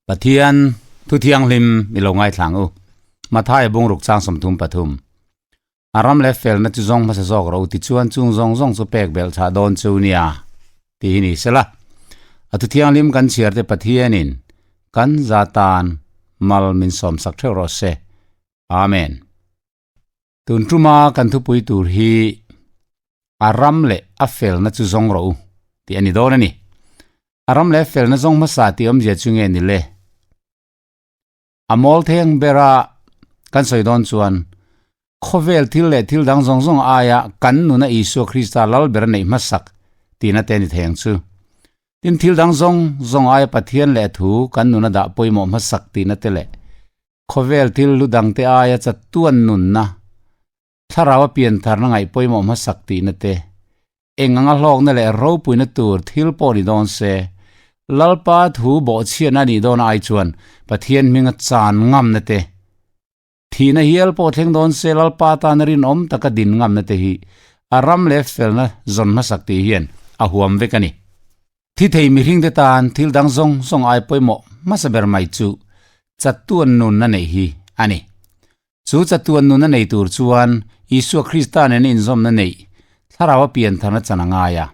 Pathian thu thianghlim i lo ngaithlang u. Mathaia bungruk chang 33. A ram leh felna chu zawng hmasa zawk rawh u tichuan chung zawng zawng chu pek belh chah dawn chu nia tih hi ni sela. A thu thianghlim kan chhiar te Pathianin kan za tan mal min sawmsak theuh rawh se. Amen. Tun tuma kan thupui tur hi a ram leh a felna chu zawng rawh u tih a ni dawn a ni. A ram leh felna zawng hmasa tih awmzia chu nge ni le? A mawl theng bera kan sawi dawn chuan khawvel thil leh thil dang zawng zawng aia kan nuna Isua Krista lal ber neih hmasak tihna te a ni thei ang chu. Tin, thil dang zawng zawng aia Pathian leh a thu kan nuna dah pawimawh hmasak tihna te leh Khawvel thil hlu dangte aia chatuan nunna, thlarau a piantharna ngaih pawimawh hmasak tihna te, eng anga hlawkna leh ropuina tur thil pawh ni dawn se, Lalpa thu bawhchhiatna a nih dawn ai chuan Pathian hminga chan ngamna te, thihna hial pawh thleng dawn se Lalpa tana rinawm taka din ngamna te hi a ram leh felna zawn hmasak tih hian a huam vek a ni. Thi thei mihringte tan thil dang zawng zawng ai pawimawh hmasa ber mai chu chatuan nun a neih hi a ni. Chu chatuan nun a nei tur chuan Isua Krista nena inzawmna neih thlarau a piantharna chan a ngai a.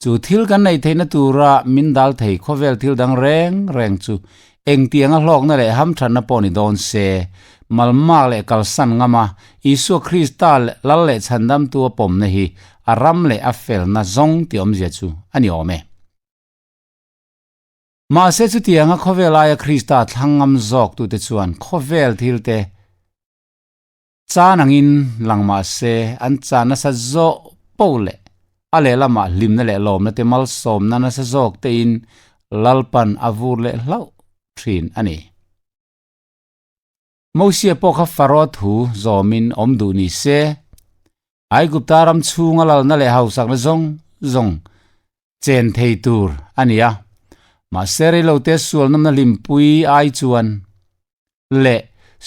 Chu thil kan neih theihna tura min dal thei khawvel thil dang reng reng chu engtianga hlawkna leh hamthatna pawh ni dawn se, malmak leh kalsan ngama Isua Krista lal leh chhandamtu a pawmna hi a ram leh a felna zawng tih awmzia chu a ni awm e. Mahse chutianga khawvel aia Krista thlang ngam zawk tute chuan khawvel thilte chan angin lang mah se an chan nasa zawh poh leh a lehlamah hlimna leh lawmna te malsawmna nasa zawk tein Lalpan a vur leh hlauh thin a ni. Mosia pawh kha Faraw thu zawmin awm duh ni se, Aigupta ram chhunga lalna leh hausakna zawng zawng chen thei tur a ni a. Mahse reilote sual nawmna hlimpui ai chuan leh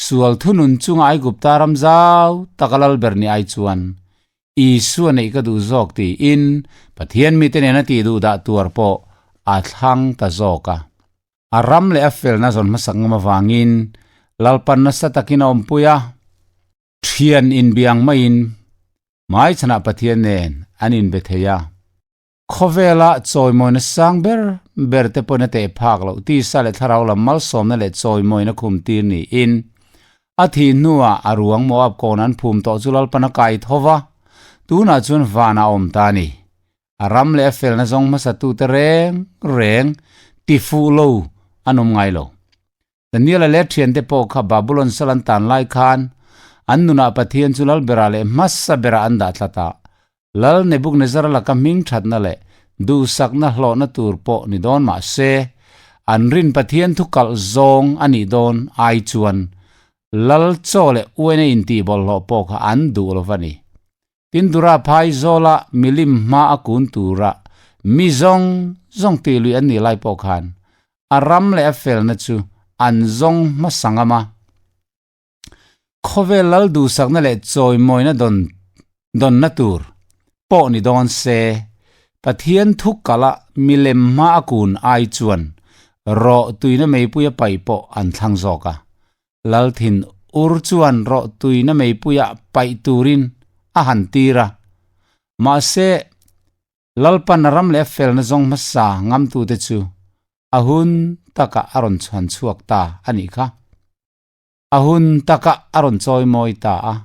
sual thunun chunga Aigupta ram zau taka lal ber ni ai chuan Isua neih ka duh zawk tiin Pathian mite nena tih duh dah tuar pawh a thlang ta zawk a. A ram leh a felna zawn hmasak ngam avangin Lalpan nasa takin a awmpui a, thian inbiang maiin hmaichhanah Pathian nen an inbe thei a. Khawvela chawimawina sang ber ber te pawhin a teh phak loh tisa leh thlarau lam malsawmna leh chawimawina khum tir niin a thih hnuah a ruang Moab kawn an phum tawh chu Lalpan a kai tho va, tunah chuan vanah a awm ta a ni. A ram leh a felna zawng hmasatute reng reng ti fuh lo an awm ngai lo. Daniela leh thiante pawh kha Babulon sal an tan lai khan an nunah Pathian chu lal berah leh hmasa berah an dah tlat a. Lal Nebuchadnezzar laka hming thatna leh duhsakna hlawhna tur pawh ni dawn mah se, an rin Pathian thu kalh zawng a nih dawn ai chuan lal chaw leh uaina intih bawlhhlawh pawh kha an duh lo va ni. Tindura phai zawla milim hma a kun tura mi zawng zawng tih lui an nih lai pawh khan a ram leh a felna chu an zawng hmasa ngam a. Khawvel lal duhsakna leh chawimawina dawn dawnna tur pawh ni dawn se, Pathian thu kala milem hma a kun ai chuan rawh tuina meipuia paih pawh an thlang zawk a. Lalthin ur chuan rawh tuina meipuia paih turin a han tir a. Mahse, Lalpan a ram leh a felna zawng hmasa ngamtute chu a hun takah a rawn chhuan chhuak ta a nih kha. A hun takah a rawn chawi mawi ta a.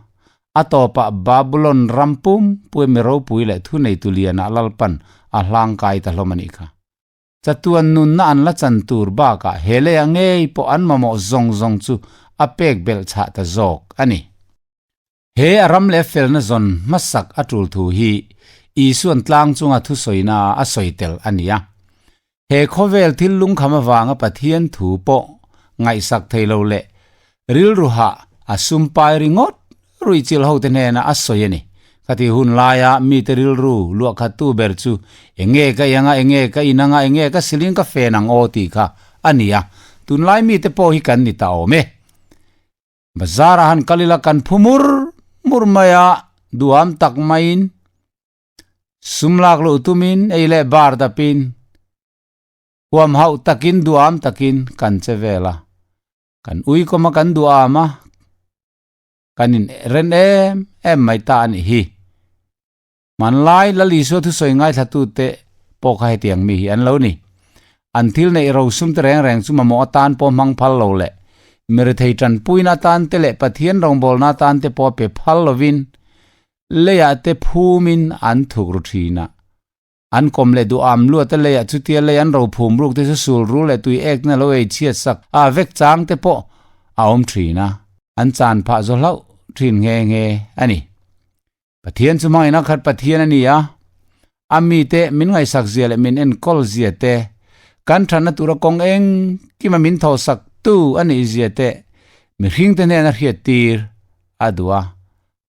A tawpah Babulon ram pum pui mi ropui leh thuneitu lianah Lalpan a hlangkai ta hlawm a nih kha. Chatuan nunna an la chan tur bakah he leiah ngei pawh an mamawh zawng zawng chu a pek belh chhah ta zawk a ni. He a ram leh felna zawn hmasak a tul thu hi Isuan tlang chunga thusawina a sawi tel a ni a. He khawvel thil lungkham avanga Pathian thu pawh ngaihsak thei lo leh rilru hah a sumpai ringawt Ruihchilh hote hnenah a sawi a ni. Khati hun laia mite rilru luahkhattu ber chu enge ka iang a, enge ka in anga, enge ka siling ka fen ang aw tih kha a ni a. Tunlai mite pawh hi kan ni ta awm e. Bazar-ah han kal ila kan phu mur mur mai a, duham tak maiin sum lak luh tumin ei leh bar dapin. Huam hauh takin duham takin kan che vel a, kan uikawm a kan duham a, kan in ren em em mai ta a nih hi. Hmanlai Lal Isua thusawi ngaithlatute pawh kha hetiang mi hi an lo ni. An thil neih rosum te reng reng chu mamawh atan pawh hmang phal lo leh mirethei tanpuina atan te leh Pathian rawngbawlna atan te pawh pe phal lovin leiah te phumin an thuk ru thin a. An kawm leh duham luat a leiah chutia lei an ro phum ruk te chu sul rul leh tui ek na lo ei chhiat sak a vek chang te pawh a awm thin a, an chan phah zaw hlauh thin nghe nghe a ni. Pathian chu hmangin a khat Pathian a ni a, a mite min ngaihsak zia leh min enkawl zia te, kan thatna tura kawng engkima min thawhsak tu a nih zia te mihring te hnena hriat tir a duh a.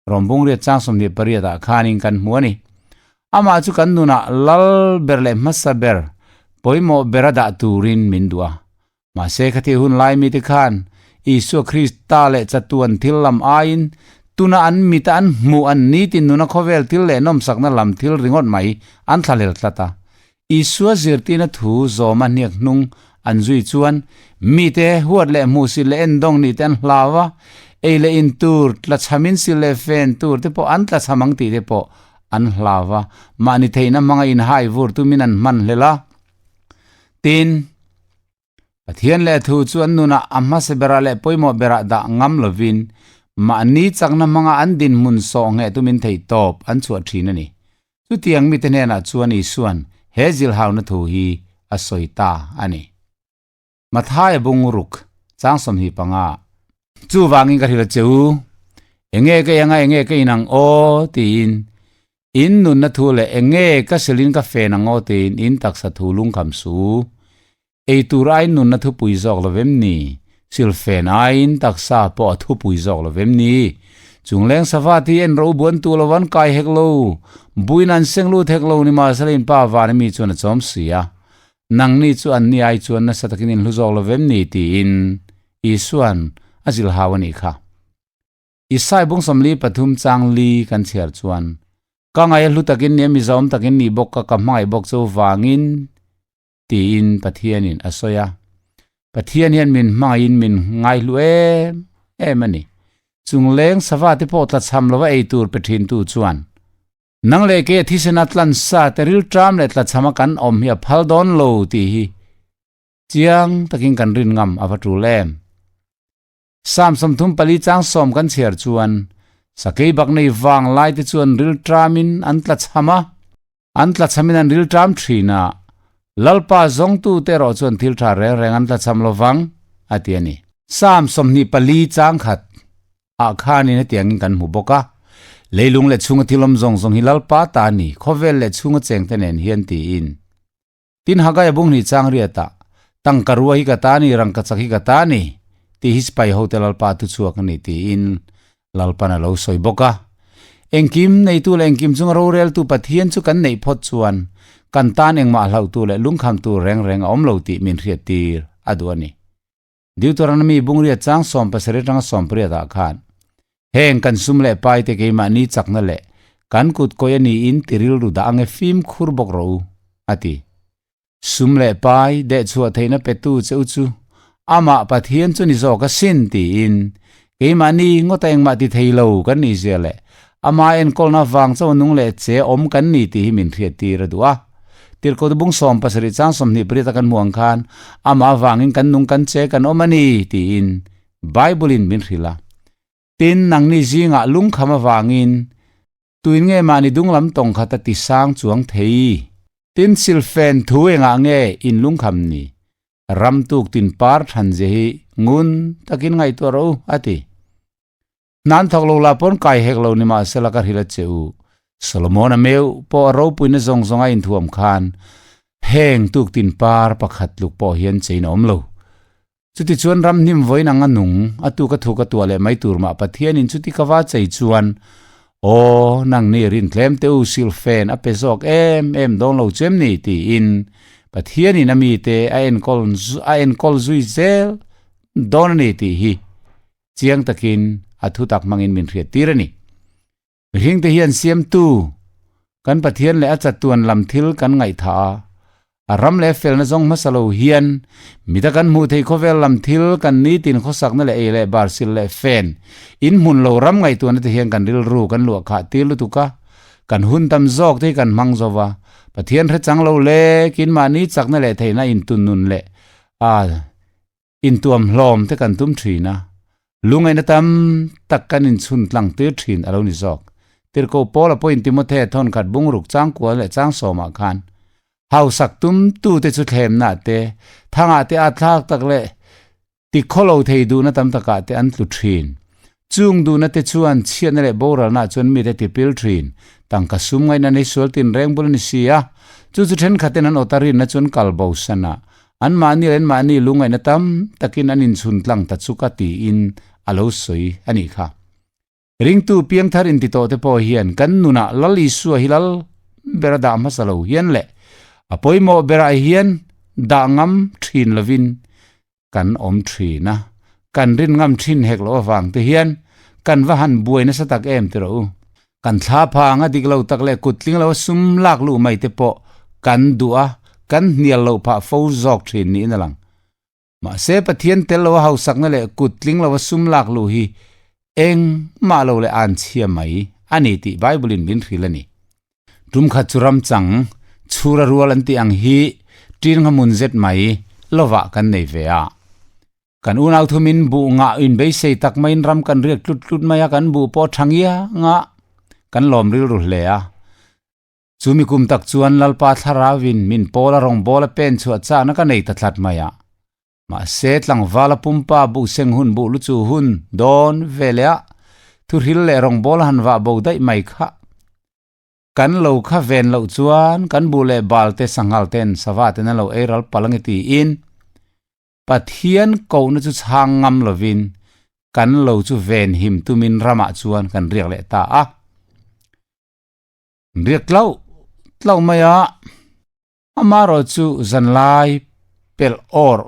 Rawngbung riat chang 28 ah khanin kan hmu a ni. Amah chu kan nunah lal ber leh hmasa ber, pawimawh bera dah turin min duh a. Mahse khati hun lai mite khan Isua Krista leh chatuan thil lam aiin tuna an mita an hmuh an nitin nuna khawvel thil leh nawmsakna lam thil ringawt mai an thlahlel tlat a. Isua zirtirna thu zawma hniak hnung an zui chuan mite huat leh hmuhsit leh endawng nih te an hlau a, ei leh in tur, tlachhamin sil leh fen tur te pawh an tlachham ang tih te pawh an hlau a, mahni theihna hmanga inhai vur tumin an hman hlel a. Tin, Pathian leh a thu chu an nunah a hmasa berah leh pawimawh berah dah ngam lovin mahni chakna hmanga an dinhmun sawh ngheh tumin theihtawp an chhuah thin a ni. Chutiang mite hnenah chuan Isua'n he zilhauna thu hi a sawi ta a ni. Mathaia bung ruk chang 25. Chuvangin ka hrilh a che u, Enge ka iang a, enge ka inang aw? tiin In nunna thu leh enge ka silin ka fen ang aw tiin in taksa thu lungkham su. Ei tur aiin nunna thupui zawk lo vem ni? Silfen aiin taksa pawh a thupui zawk lo vem ni? Chungleng sava ti en ro buan tu lo an kai hek lo, buin an seng lut hek lo ni mahsela in pa van ami chuan a chawm si a. Nangni chu anni ai chuan nasa takin in hlu zawk lo vem ni tiin Isua'n a zilhau a nih kha. Isai bung 43 chang li kan chhiar chuan, Ka ngaih a hlu takin ni a, mizawm takin ni bawk ka, ka hmangaih bawk chu vangin tiin Pathianin a sawi a. Pathian hian min hmangaihin min ngaihlu em em a ni. Chungleng sava te pawh tlachham lova ei tur pe thintu chuan, Nang leh kei a thisen a tlan sa te rilṭam leh tlachhama kan awm hi a phal dawn lo tih hi chiang takin kan rin ngam a va tul em. Psalm 34 chang 10 kan chhiar chuan, Sakei bak nei vang lai te chuan rilṭamin an tlachham a, an tlachhamin an rilṭam ṭhin a, Lalpa zawngtute erawh chuan thil ṭha reng reng an tlachham lo vang, a ti a ni. Psalm 24 chang khat ah khanin hetiangin kan hmu bawk a, Leilung leh chhunga thil awm zawng zawng hi Lalpa ta a ni, khawvel leh chhunga chengte nen hian tiin. Tin, Haggai a bunghnih chang riatah, Tangka rua hi ka ta a ni, rangka chak hi ka ta a ni, tih hi sipai hote Lalpa thu chhuak a ni tiin Lalpan a lo sawi bawk a. Engkim neitu leh engkim chunga roreltu Pathian chu kan neih phawt chuan kan tan engmah hlauhtu leh lungkhamtu reng reng a awm lo tih min hriattir a duh a ni. Deuteronomy bungriat chang 17 atanga 18 ah khan, Heng kan sum leh pai te keimahni chakna leh kan kut kawi a niin ti rilru dah ange fimkhur bawk rawh u, a ti. Sum leh pai dehchhuah theihna petu che u chu amah Pathian chu ni zawk asin tiin keimahni ngawta engmah ti thei lo kan nih zia leh ama enkawlna vang chaw nung leh che awm kan ni tih hi min hriattir a duh a. Tirhkoh bung 17 chang 28 a kan hmuh ang khan amah avangin kan nung kan che kan awm a ni tiin Bible-in min hrilh a. Tin, nangni zingah lungkham avangin tuin nge mahni dunglam tawng khat a ti sang chuang thei? Tin, silfen thu engah nge in lungkham ni? Ram tuk tin par than zia hi ngun takin ngaihtuah rawh u, a ti. Hnan thawk lo la pawn kai hek lo ni mahsela ka hrilh a che u. Solomon-a meu pawh a ropuina zawng zawng a inthuam khan heng tuk tin par pakhat tluk pawh hian chein a awm lo. Chutichuan ram hnim vawiin ang a nung, a tu ka thu ka tuah leh mai tur mah Pathianin chuti ka va chei chuan, Aw, nang ni rin tlem te u silfen a pe zawk em em dawn lo chem ni tiin Pathianin a mite a enkawl a enkawl zui zel dawn a ni tih hi chiang takin a thutak hmangin min hriat tir a ni. Mihringte hian siamtu kan Pathian leh a chatuan lam thil kan ngaihthah a. A ram leh felna zawng hmasa lo hian mita kan hmuh theih khawvel lam thil kan nitin khawsakna leh ei leh bar sil leh fen in hmun lo ram ngaihtuahna te hian kan rilru kan luah khah tir lutuk a, kan hun tam zawk te hi kan hmang zo va. Pathian hre chang lo lek in mahni chakna leh theihna intun nun leh a intuam hlawm te kan tum thin a, lungaihna tam tak kan inchhun tlang tir thin a lo ni zawk. Tirhkoh Paula pawhin Timothea thawnkhat bungruk changkual leh changsawmah khan hausak tum tute chu thlemnah te, thangah te a thlak tak leh Tikhawlo thei duhna tam takah te an tlu thin. Chung duhna te chuan chhiatna leh boralna chuan mite tipil thin. Tangka sum ngaihna nei sual tinreng bul a ni si a. Chu chu thenkhaten an awta rinna chuan kal bo san a, anmahni leh anmahni lungngaihna tam takin an inchhun tlang ta chu ka tiin a lo sawi a nih kha. Ringtu piangthar inti tawh te pawh hian kan nunah Lal Isua hi lal bera dah hmasa lo hian leh a pawimawh berah hian dah ngam thin lovin kan awm thin a, kan rin ngam thin hek loh avang te hian kan va han buai nasa tak em ti rawh u. Kan thla phang a dik lo tak leh kut tling lo a sum lak luh mai te pawh kan duh a, kan hnial loh phah fo zawk thin niin a lang. Mahse Pathian tel lo a hausakna leh kut tling lo a sum lak luh hi eng mah lo leh an chhia mai a ni tih Bible in min hrilh a ni. Tum khat chu ram chang chhura rual an tih ang hi ṭin nghamun zet mai lovah kan nei ve a. Kan unau thumin buh ngah in beisei tak maiin ram kan riak tlut tlut mai a, kan buh pawh tha ngiang a, kan lawm rilru hle a. Chumi kum tak chuan Lalpa Thlarauin min pawl a rawngbâwl a pen chhuah châkna ka nei ta tlat mai a. Mahse, tlangval a pumpa buh seng hun buh lu chu hun dawn ve leh a, thuhril leh rawngbâwl a han vah bo daih mai kha. Kan lo kha ven loh chuan kan buh leh bal te sanghal ten sava ten an lo ei ral palh ange tiin Pathian kohna chu chhang ngam lovin kan lo chu ven him tumin ramah chuan kan riak leh ta a. Riak tlauh tlauh mai a, amaherawh chu zanlai pelh awr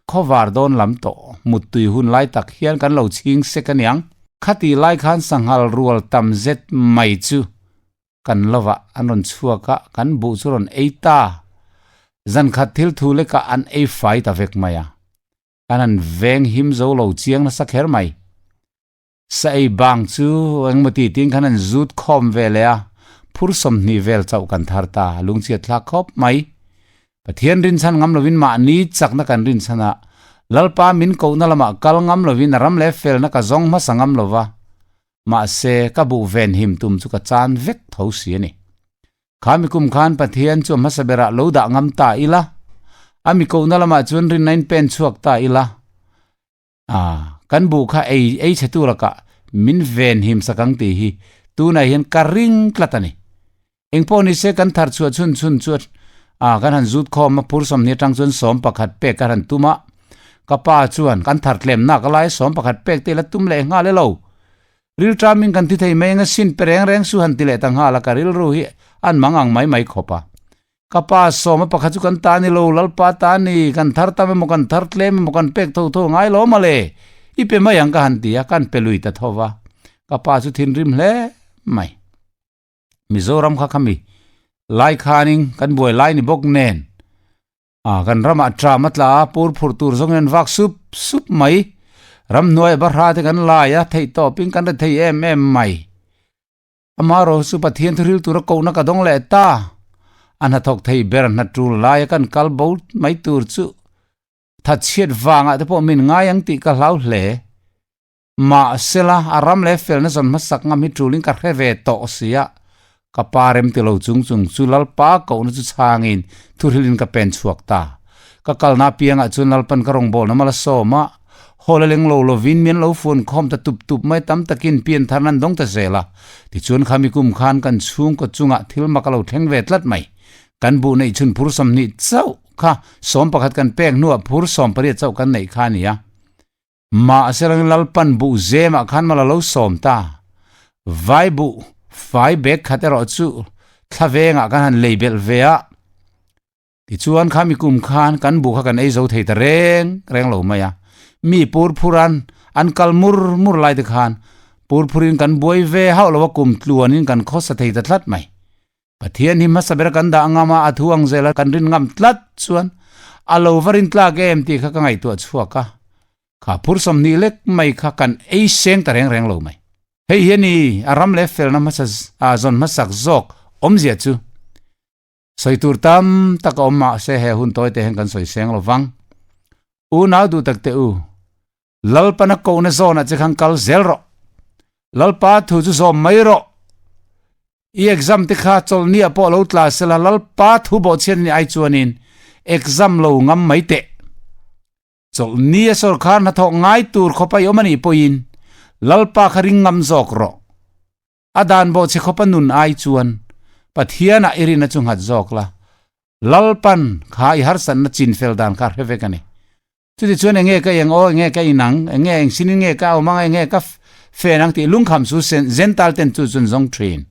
khawvar dawn lam tawh muttui hun lai tak hian kan lo chhing sek aniang. Khatih lai khan sanghal rual tam zet mai chu kan lovah an rawn chhuak a, kan buh chu rawn ei ta. Zankhat thil thu lekah an ei fai ta vek mai a, kan han veng him zo lo chiang nasa kher mai. Sa ei bang chu engmaw ti tin khan an zut khawm ve leh a, phur 20 vel chauh kan thar ta, lungchhiat thlak khawp mai. Pathian rinchhan ngam lovin mahni chakna kan rinchhan a, Lalpa min kohna lamah kal ngam lovin a ram leh felna ka zawng hmasa ngam lova, mahse ka buh ven him tum chu ka chan vek tho si a ni. Kha mi kum khan Pathian chu a hmasa berah lo dah ngam ta ila, a mi kohna lamah chuan rinna in pen chhuak ta ila, A, kan buh kha ei ei chhe tur akah min ven him sak ang tih hi tunah hian ka ring tlat a ni. Engpawh ni se kan thar chhuah chhun chhun chu a, kan han zut khawm a, phur 20 atang chuan 11 pek ka han tum a, ka pa chuan kan thar tlem nak lai 11 pek te ila tum leh nghal e lo. Rilṭamin kan ti thei mai anga sin pe reng reng su han ti leh ta nghal a, ka rilru hi an mang ang mai mai khawp a. Ka pa sawma pakhat chu kan ta ni lo, Lalpa ta ni, kan thar tam emaw kan thar tlem emaw kan pek tho tho ngai lo mawle, i pe mai ang ka han ti a, kan pe lui ta tho va, ka pa chu thinrim hle mai. Mizoram kha khami lai khanin kan buai lai ni bawk nen, a kan ramah tram a tla a, pur phurh tur zawngin an vak sup sup mai, ramhnuai a bahra te kan lai a, theihtawpin kan rethei em em mai. Amaherawh chu Pathian thuril tura kohna ka dawng leh ta. A hnathawk thei ber hna tul laia kan kal bo mai tur chu thatchhiat vangah te pawh min ngai ang tih ka hlau hle. Mahsela, a ram leh felna zawn hmasak ngam hi tulin ka hre ve tawh si a, ka pa rem ti lo chung chung chu Lalpa kohna chu chhangin thuhrilin ka pen chhuak ta. Ka kalna apiangah chuan Lalpan ka rawngbawlna mal a sawm a, Hawl a leng lo lovin min lo fuan khawm ta tup tup mai tam takin pian thar nan dawng ta zel a. Tichuan khami kum khan kan chhungkaw chungah thil mak a lo thleng ve tlat mai. Kan buh neih chhun phur 20 chauh kha 11 kan pek hnuah phur 18 chauh kan neih kha a ni a. Mahse rang Lalpan buh zemah khan mal a lo sawm ta. Vai buh fai bag khat erawh chu thla vengah kan han lei belh ve a. Tichuan khami kum khan kan buh kha kan ei zo thei ta reng reng lo mai a, mi pur phuran an kal mur mur lai te khan pur phurin kan buai ve hauh lo a kum tluanin kan khawsa thei ta tlat mai. Pathian hi hmasa ber kan dah ngam a, a thu ang zela kan rin ngam tlat chuan a lo va rin tlak em tih kha ka ngaihtuah chhuak a. Kha phur 20 lek mai kha kan ei seng ta reng reng lo mai. Hei hi a ni, a ram leh felna hmasa a zawn hmasak zawk awmzia chu. Sawi tur tam tak a awm mahse he hun tawi te hian kan sawi seng lo vang. Unau duh tak teh u, Lalpana kohna zawnah che khan kal zel rawh. Lalpa thu chu zawm mai rawh. I exam te kha chawlhniah pawh lo tla sela Lalpa thu bawhchhiat ni ai chuanin exam lo ngam mai teh. Chawlhnia sawrkhar hnathawk ngai tur khawpa i awm a nih pawhin Lalpa kha ring ngam zawk rawh. A dan bawhchhe khawpa nun ai chuan Pathianah i rinna chu nghat zawk la, Lalpan kha i harsatna chinfel dan kha a hre vek a ni. Chuti chuan enge ka eng aw, enge ka inang, enge eng sinin nge ka awm ang, enge ka fen ang tih lungkham chu Zental ten chu chun zawng thin.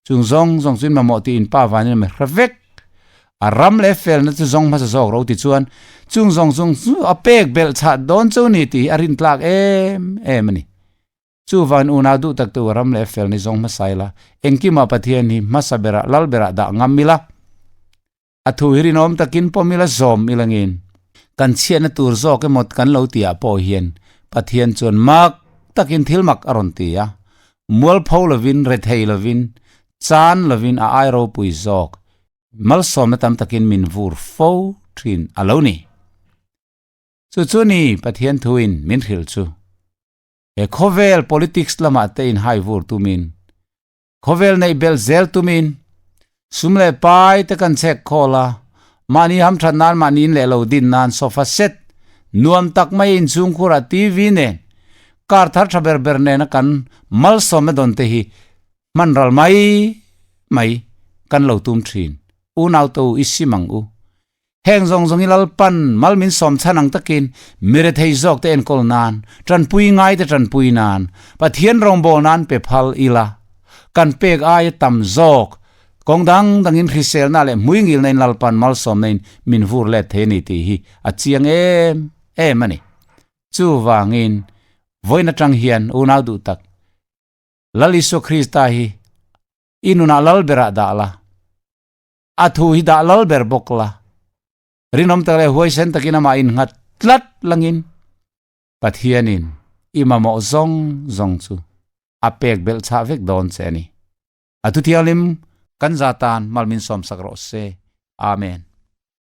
Chung zawng zawng chuin mamawh tih in pa vanin a mi hre vek. A ram leh felna chu zawng hmasa zawk ro ti chuan chung zawng zawng chu a pek belh chhah dawn chu ni tih hi a rintlak em em a ni. Chuvan unau duh tak tu ram leh fel ni zawng hmasa ila, engkimah Pathian hi hmasa berah lal berah dah ngam ila, a thu hi rinawm takin pawm ila zawm ilangin kan chhiatna tur zawk emaw kan lo tihah pawh hian Pathian chuan mak takin thil mak a rawn ti a, mualpho lovin, rethei lovin, chan lovin a ai ropui zawk malsawmna tam takin min vur fo thin a lo ni. Chu chu ni Pathian thuin min hrilh chu. He khawvel politics lamah te inhai vur tumin, Khawvel neih belh zel tumin sum leh pai te kan chhek khawl a, mahni hamthat nan mahni in leh lo din nan sofa set nuam tak mai inchhung khurah TV nen car thar tha ber ber nena kan malsawmna dawn te hi hman ral mai mai kan lo tum thin. Unau to i sim ang u. Heng zawng zawng hi Lalpan mal min sawm chhan ang takin mi rethei zawk te enkawl nan, tanpui ngai te tanpui nan, Pathian rawngbâwl nan pe phal ila, kan pek aia tam zawk kawng dang dangin hriselna leh hmuingilna in Lalpan malsawmna in min vur let thei a ni tih hi a chiang em em a ni. Chuvangin, vawiin atang hian unau duh tak Lal Isua Krista hi i nunah lal berah dah la, A thu hi dah lal ber bawk la, rinawm tak leh huaisen takin amah innghat tlat langin Pathianin i mamawh zawng zawng chu a pek belh chhah vek dawn che a ni. A thuthianghlim kan za tan mal min sawmsak rawh se. Amen.